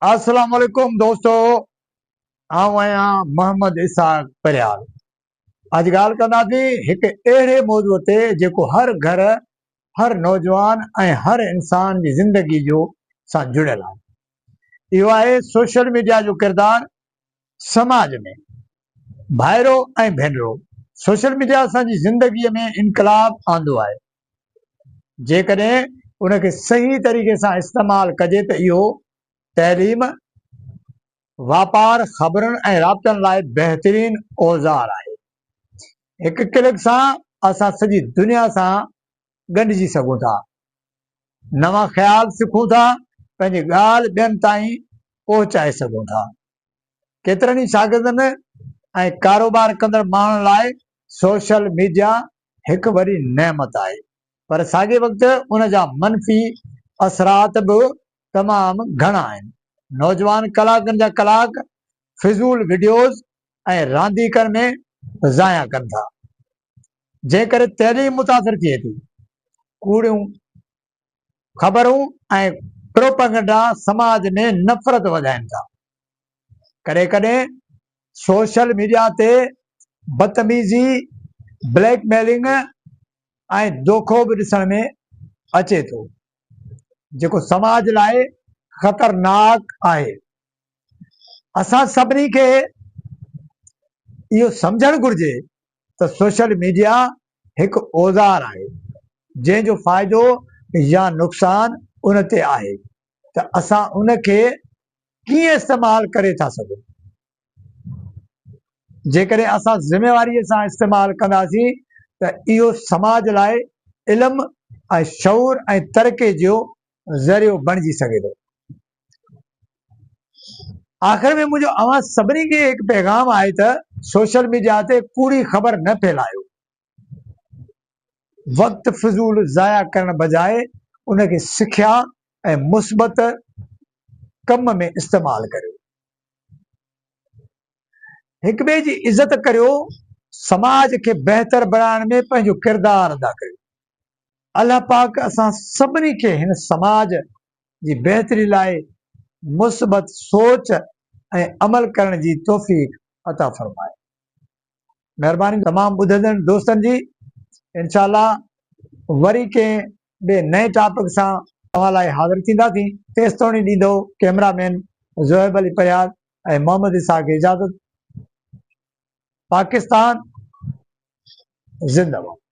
السلام عليڪم دوستو آئون آهيان محمد اسحاق پريال اڄ ڳالهه ڪنداسين هڪ اهڙي موضوع تي جيڪو هر گهر هر نوجوان ۽ هر انسان جي زندگي جو سان جڙيل آهي اهو آهي سوشل ميڊيا جو ڪردار سماج ۾ ڀائرو ۽ ڀينرو سوشل ميڊيا اسان جي زندگي ۾ انقلاب آندو آهي جيڪڏهن ان کي صحيح طريقي سان استعمال ڪجي ته اهو تعليم، واپار، خبرن ۽ رابطن لاء بهترين اوزار آهي. هڪ ڪلڪ سان اسان سڄي دنيا سان ڳنڍجي سگهون ٿا، نوان خيال سکون ٿا، پنهنجي ڳالهه ٻين تائين پهچائي سگهون ٿا. ڪيترن ئي شاگردن ۽ ڪاروبار ڪندڙ ماڻهن لاء سوشل ميڊيا هڪ وڏي نعمت آهي پر ساڳئي وقت ان جا منفي اثرات به تمام گهڻا آهن. نوجوان ڪلاڪن جا ڪلاڪ فضول وڊيوز ۽ رانديڪن ۾ ضايع ڪن ٿا، جنهن ڪري تعليم متاثر ٿئي ٿي. ڪوڙيون خبرون ۽ پروپئگنڊا سماج ۾ نفرت وڌائين ٿا. ڪڏهن ڪڏهن سوشل ميڊيا تي بدتميزي، بليڪ ميلنگ ۽ دوکو به ڏسڻ ۾ اچي ٿو، جيڪو سماج لاء خطرناڪ آهي. اسان سڀني کي اهو سمجهڻ گهرجي ته سوشل ميڊيا هڪ اوزار آهي، جنهن جو فائدو يا نقصان ان تي آهي ته اسان ان کي ڪيئن استعمال ڪري ٿا سگهون. جيڪڏهن اسان ذميواريء سان استعمال ڪنداسين ته اهو سماج لاء علم ۽ شعور ۽ ترقي جو ذريعو بڻجي سگهي ٿو. آخر ۾ منهنجو اوهان سڀني کي هڪ پيغام آهي ته سوشل ميڊيا تي ڪوڙي خبر نه ڦهلايو. وقت فضول ضايع ڪرڻ بجاء ان کي سکيا ۽ مثبت ڪم ۾ استعمال ڪريو. هڪٻئي جي عزت ڪريو، سماج کي بهتر بڻائڻ ۾ پنهنجو ڪردار ادا ڪريو. الله پاڪ اسان سڀني کي هن سماج جي بهتري لاء مثبت سوچ ۽ عمل ڪرڻ جي توفيق عطا فرمائي. مهرباني تمام ٻڌندڙ دوستن جي انشاء الله وري ڪنهن ٻئي نئين ٽاپڪ سان توهان لاء حاضر ٿينداسين تيستوڻي ڏيندو ڪئميرا مين زوهيب علي پرهياڙ ۽ محمد اسحاق کي اجازت پاڪستان زنده باد.